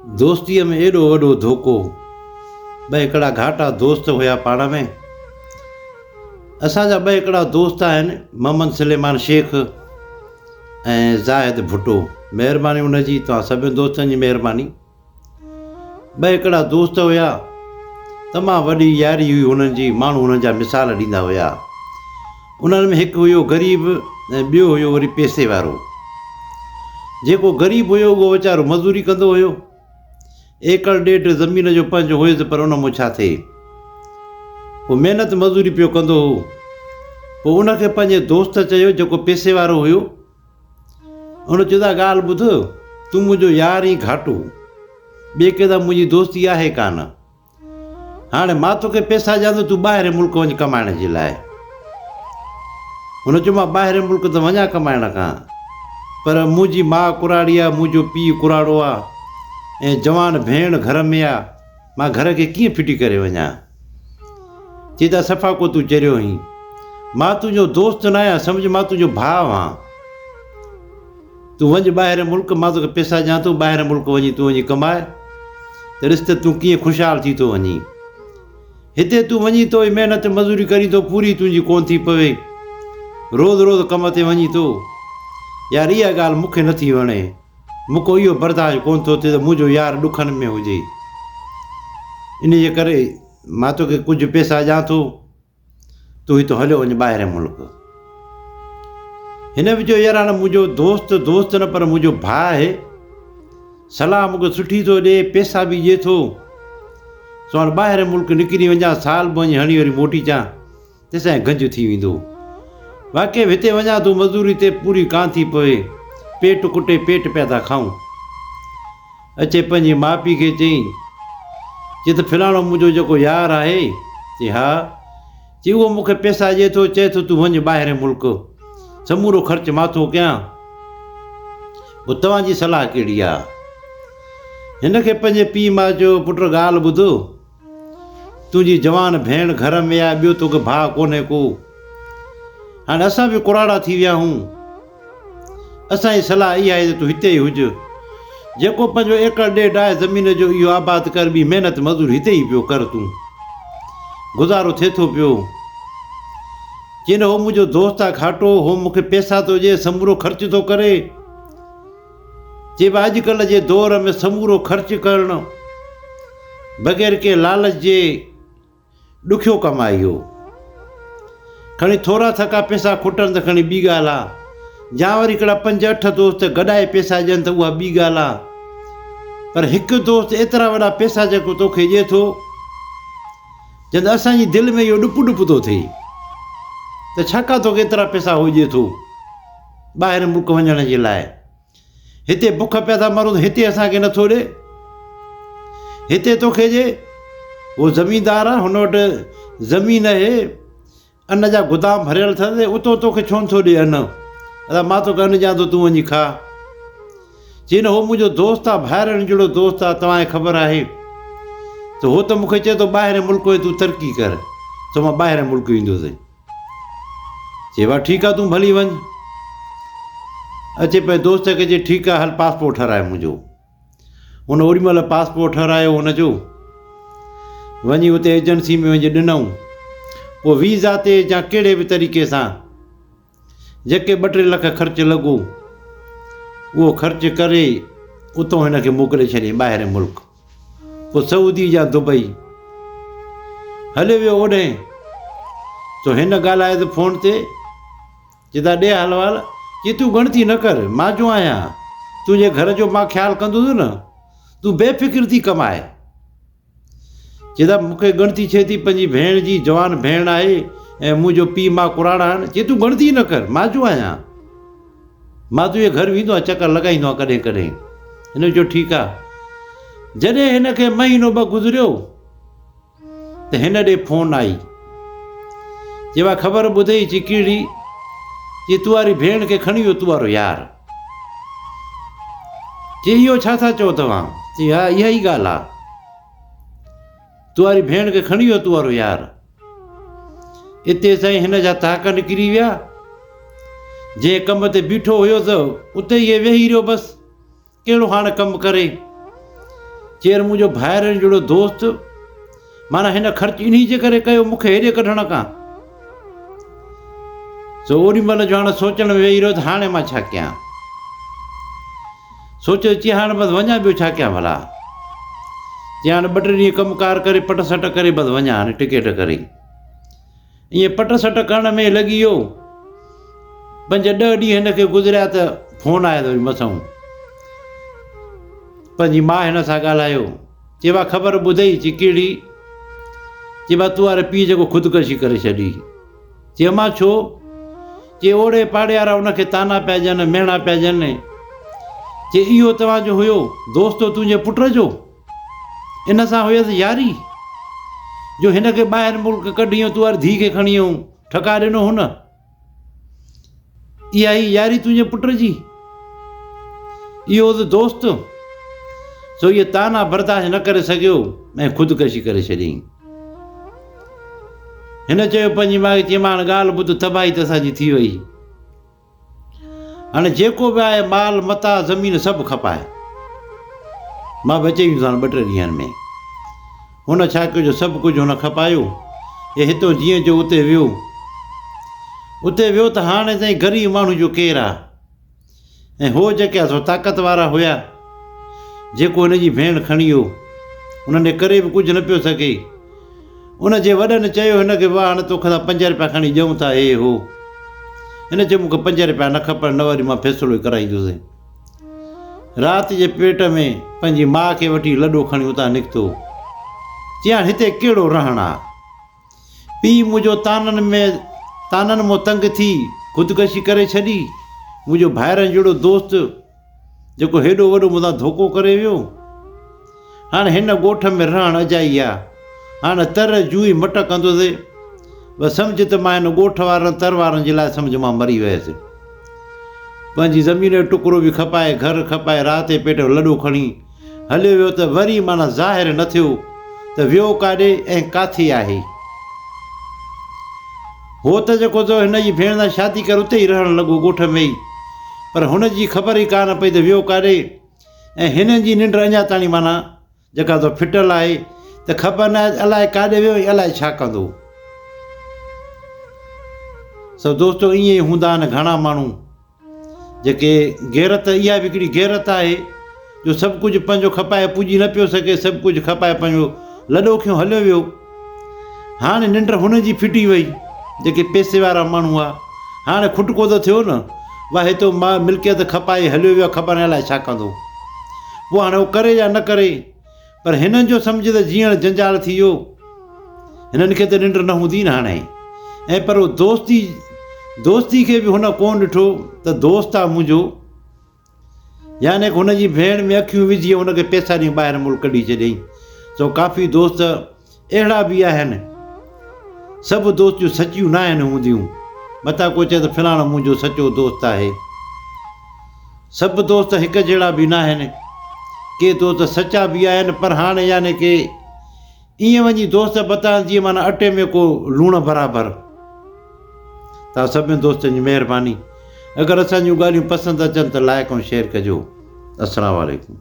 دوستيء ۾ ايڏو وڏو ڌوڪو. ٻه هڪڙا گهاٽا دوست هيا پاڻ ۾. اسان جا ٻه هڪڙا دوست آهن محمد سليمان شيخ ۽ زاهد ڀٽو. مهرباني ان جي توهان سڀني دوستن جي مهرباني. ٻه هڪڙا دوست هيا. تمام وڏي ياري هئي هنن جي ماڻهو هنن جا مثال ڏيندا هيا. انهن ۾ هڪ هيو غريب ۽ ٻيو هيو وري پئسي وارو. جيڪو غريب هيو اهو ويچارو مزوري ڪندو هيو. ايڪڙ ڏيڍ زمين جو پنهنجو هيس پر ان مان ڇا ٿئي. هو محنت مزوري پيو ڪندو هو. پوء ان کي پنهنجي دوست چيو جيڪو پئسي وارو هيو. ان چيو ته ڳالهه ٻڌ تون منهنجو يار ئي گهاٽو. ٻئي ڪنهن سان منهنجي دوستي آهي ڪانه. هاڻي مان توکي پئسا ڏيان ٿو تون ٻاهرين ملڪ وڃ ڪمائڻ جي لاء. هن چيو مان ٻاهرين ملڪ ته وڃان ڪمائڻ کان پر منهنجي ماء ڪراڙي آ منهنجو پيء ڪراڙو آ ۽ جوان ڀيڻ گهر ۾ آ مان گهر کي ڪيئن ڦٽي ڪري وڃان. چي ته صفا ڪو تون چريو آهين. مان تنهنجو دوست نه آهيان سمجهه مان تنهنجو ڀاء آهان. تون وڃ ٻاهرين ملڪ، مان توکي پئسا ڏيان ٿو، ٻاهرين ملڪ وڃي تون وڃي ڪماء ته ڏس ته تون ڪيئن خوشحال ٿي ٿو وڃين. هتي تون وڃين ٿو ۽ محنت مزوري ڪرين ٿو، پوري تنهنجي ڪونه ٿي پوي. روز روز ڪم تي وڃين ٿو. يار اها ڳالهه مون کي نٿي وڻي. مون کان اهو برداشت ڪونه ٿو ٿئي ته منهنجو يار ڏکن ۾ هجي. انهيء ڪري مان توکي ڪجهه پئسا ڏيان ٿو. تون هتو هليو وڃ ٻاهرين ملڪ. هن به چيو يار هاڻ منهنجو دوست دوست نه پر منهنجو ڀاء آهي. صلاح مون کي سٺي ٿو ڏي، پئسا به ڏئي ٿو. سو هاڻ ٻاهرين ملڪ نڪري وڃان، سال به وڃي هڻي وري موٽي اچان، تيسين گنج ٿي ويندو. واقعي به هتي وڃان ٿو مزوري تي پوري ڪانه ٿي پوي. پيٽ ڪٽي پيٽ پيا ٿا کائون. اچي پنهنجي ماء پيء کي چيائين، چي ته فلاڻو منهنجو جيڪو يار آهي، چي ها، چي اهو مون کي پئسا ڏئي ٿو، چئي ٿو تون وڃ ٻاهرين ملڪ، سمورو خرچ مان ٿو ڪيان، پوء توهان جي صلاح ڪهڙي آ؟ هن کي پنهنجي پيء ماء چيو، پٽ ڳالهه ٻڌ، تنهنجي جوان ڀيڻ گهر ۾ آ، ٻيو توکي ڀاء ڪونهي ڪو، هاڻي اسان به ڪراڙا ٿي ويا آهيون. اسان جي صلاح اها آهي ته تون هتي ئي هج. جيڪو پنهنجو ايڪڙ ڏيڍ آهي زمين جو اهو آباد ڪر ٻي محنت مزوري هتي ئي پيو ڪر تون. گذارو ٿئي ٿو پيو. چي نه هو منهنجو دوست آ گهاٽو هو مون کي پئسا ٿو ڏئي سمورو خرچ ٿو ڪري. چي به اڄڪلهه جي دور ۾ سمورو خرچ ڪرڻ بغير ڪنهن لالچ جي ڏکيو ڪم آهي اهو. کڻي ٿورا ٿڪا پئسا کٽن ته کڻي ٻي ڳالهه آ. يا وري هڪڙا پنج اٺ دوست گڏائي پئسا ڏين ته اها ٻي ڳالهه آ. پر هڪ دوست ايترا وڏا پئسا جيڪو توکي ڏئي ٿو جن اسان جي دل ۾ اهو ڏپ ڏپ ٿو ٿئي ته ڇاڪا توکي ايترا پئسا هو ڏئي ٿو ٻاهر ملڪ وڃڻ جي لاء. هتي بک پيا ٿا مرون هتي اسان کي نٿو ڏي هتي توکي ڏي هو زميندار آ هن وٽ زمين آهي ان جا گدام ڀريل اٿس اتو توکي ڇو نٿو ڏي ان ادا مان توکي ان ڏيان ٿو تون وڃي کا چي نه هو منهنجو دوست آ ڀائرن جهڙو دوست آ توهان کي خبر آهي ته هو ته مونکي چئي ٿو ٻاهرين ملڪ وڃي تون ترقي ڪر سو مان ٻاهرين ملڪ ويندوس چي وا ٺيڪ آ تون ڀلي وڃ. اچي پنهنجي دوست کي چي ٺيڪ آ هل پاسپورٽ ٺهراء منهنجو. هن اوڏي مهل پاسپورٽ ٺهرايو هن جو. وڃي اتي ايجنسي ۾ وڃي ڏنائون. پوء ويزا تي يا ڪهڙي به طريقي سان جيڪي ٻه ٽي لک خرچ لڳو اهو خرچ ڪري اتو هن کي موڪلي ڇڏيائين ٻاهرين ملڪ. پوء سعودي يا دبئي هليو ويو اوڏهين سو هن ڳالهايو ته فون تي چي ته ڏي حال احوال چي تون ڳڻتي نه ڪر مان جو آهيان تنهنجي گهر جو مان خيال ڪندس نه تون بي فڪر ٿي ڪمائي چي ته مون کي ڳڻتي ٿئي ٿي پنهنجي ڀيڻ جي جوان ڀيڻ آهي ۽ منهنجو پيء ماء ڪراڙا آهن چي تون ڳڻتي نه ڪر مان جو آهيان مان تنهنجي گهر ويندو آهيان چڪر لڳائيندو آهيان ڪڏهن ڪڏهن. هن چيو ٺيڪ آ. جڏهن هن کي مهينو ٻه گذريو ته هن ڏي فون آئي. چي وا خبر ٻڌئي چي ڪهڙي؟ چي تو واري ڀيڻ کي کڻي ويو تو وارو يار. چي اهو ڇا ٿا چئو توهان؟ چي ها اها ئي ڳالهه آ. تو واري ڀيڻ کي کڻي ويو تو وارو يار. اتي سائين هن جا ٿاڪ نڪري ويا. جنهن ڪم تي بيٺو هيو ته اتي ئي ويهي رهيو بس ڪهڙو هاڻ ڪم ڪري. چير منهنجو ڀائرن جهڙو دوست معنيٰ هن خرچ انهي جي ڪري ڪيو مون کي هيڏي ڪڍڻ کان. سو اوڏي مهل جو هاڻ سوچڻ ۾ ويهي رهيو ته هاڻي مان ڇا ڪيان. سوچيو چي هاڻ بس وڃان ٻيو ڇا ڪيان ڀلا. چي هاڻ ٻه ٽي ڏينهن ڪم ڪار ڪري پٽ سٽ ڪري بس وڃان هاڻي ٽڪيٽ ڪري. ائين پٽ سٽ ڪرڻ ۾ لڳي ويو. پنج ڏهه ڏينهن هن کي گذريا ته فون آيو ته وري مٿئون. پنهنجي ماء هن سان ڳالهايو. چي وا خبر ٻڌئي؟ چي ڪهڙي؟ چي وا تو واري پيء جيڪو خودڪشي ڪري ڇڏي. چي امان ڇو؟ چي اوڙي پاڙي وارا ان کي طعنا پيا ڏين، مهڻا پيا ڏين. چي اهو توهان جو هيو دوست تنهنجي پٽ جو؟ ان سان هيس ياري، جو هن کي ٻاهر ملڪ ڪڍي ۽ تو واري ڌيء کي کڻي ۽ ٺڪاء ڏنو هن. اها هئي ياري تنهنجي پٽ جي؟ اهو هوس دوست؟ سو اهي طعنا برداشت نه ڪري سگهيو ۽ خودڪشي ڪري ڇڏيائين. هن چيو پنهنجي ماء کي، چيائين، مان هاڻ ڳالهه ٻڌ، تباهي ته اسان جي ٿي وئي. هاڻي جيڪو به آهي مال متاع زمين سڀ کپائي. مان به اچي ويندس هاڻي ٻه ٽي ڏينهن ۾. هن ڇا ڪيو جو سڀ ڪجهه هن کپايو. هي هتو جيئن جو اتي ويو. اتي ويو ته هاڻي سائين غريب ماڻهو جو ڪير آ. ۽ هو جيڪي آ سو طاقت وارا هيا. جيڪو هن جي ڀيڻ کڻي ويو. انهن جي ڪري به ڪجهه نه پيو سگهي. ان جي وڏن چيو هن کي واهه هاڻي توکان اسان پنج رپيا کڻي ڏيون ٿا هي هو. هن چيو مون کي پنج رپيا نه کپن نه وري مان فيصلو ئي ڪرائيندس. رات جي پيٽ ۾ پنهنجي ماء کي وٺي لڏو کڻي اتان نڪتو. چيائين هتي ڪهڙو رهڻ آ. پيء منهنجو طعنن ۾ طعنن مون تنگ ٿي خودڪشي ڪري ڇڏي. منهنجو ڀائرن جهڙو دوست جيڪو هيڏو وڏو مون سان ڌوڪو ڪري ويو. هاڻ هن ڳوٺ ۾ رهڻ اجائي آ. هاڻ تر جوئي مٽ ڪندس. بس سمجهه ته مان هن ڳوٺ وارن تر وارن جي لاء سمجهه مان مري ويس. پنهنجي زمين جو ٽڪرو به کپائي، گهر کپائي، رات جي پيٽ جو لڏو کڻي هليو ويو ته وري معنيٰ ظاهر نه ٿيو ته ويو ڪاڏي ۽ ڪاٿي آهي. هو ته جيڪو سو هن جي ڀيڻ سان شادي ڪري اتي ئي رهڻ لڳو ڳوٺ ۾ ئي پر هن جي خبر ئي ڪانه پئي ته ويو ڪاڏي ۽ هنن جي ننڊ اڃا تاڻي معنيٰ جيڪا سو ڦٽل آهي ته خبر ناهي ته الائي ڪاڏي ويو ۽ الائي ڇا ڪندو. سو دوستو ائين ئي هوندا آهن گهڻا ماڻهو جيڪي غيرت اها به هڪڙي غيرت آهي جو سڀ ڪجهه پنهنجو کپائي پڄي نه پيو سگهي سڀ ڪجهه کپائي پنهنجو لڏو کنيو هليو ويو هاڻي ننڊ هن جي ڦٽي وئي جيڪي پئسي وارا ماڻهو هئا هاڻي کٽڪو ته ٿيو نه واهه هتو مال ملڪيت کپائي هليو ويو آهي خبر ناهي الائي ڇا ڪندو پوء هاڻي هو ڪري يا نه ڪري پر هنن جو سمجهه ته جيئڻ جنجال ٿي ويو هنن کي ته ننڊ نه هوندي نه هاڻي ۽ پر هو دوستي دوستي کي به هن ڪونه ڏٺو ته دوست آ منهنجو يعني هن جي ڀيڻ ۾ اکيون وجهي هن کي پئسا ڏيئي ٻاهر ملڪ ڪڍي ڇڏيائين. سو ڪافي دوست اهڙا به آهن. سڀ دوستيون سچيون ناهن هونديون. متان ڪو چئي ته فلاڻو منهنجو سچو دوست آهي. سڀ دوست هڪ جهڙا به ناهن. ڪي دوست سچا به آهن پر هاڻي يعني ڪي ائين وڃي دوست بتان جيئن معنيٰ اٽي ۾ ڪو لوڻ برابر. توهان سڀني دوستن جي مهرباني اگر اسان جون ڳالهيون پسند اچن ته لائڪ ۽ شيئر ڪجو. السلام عليڪم.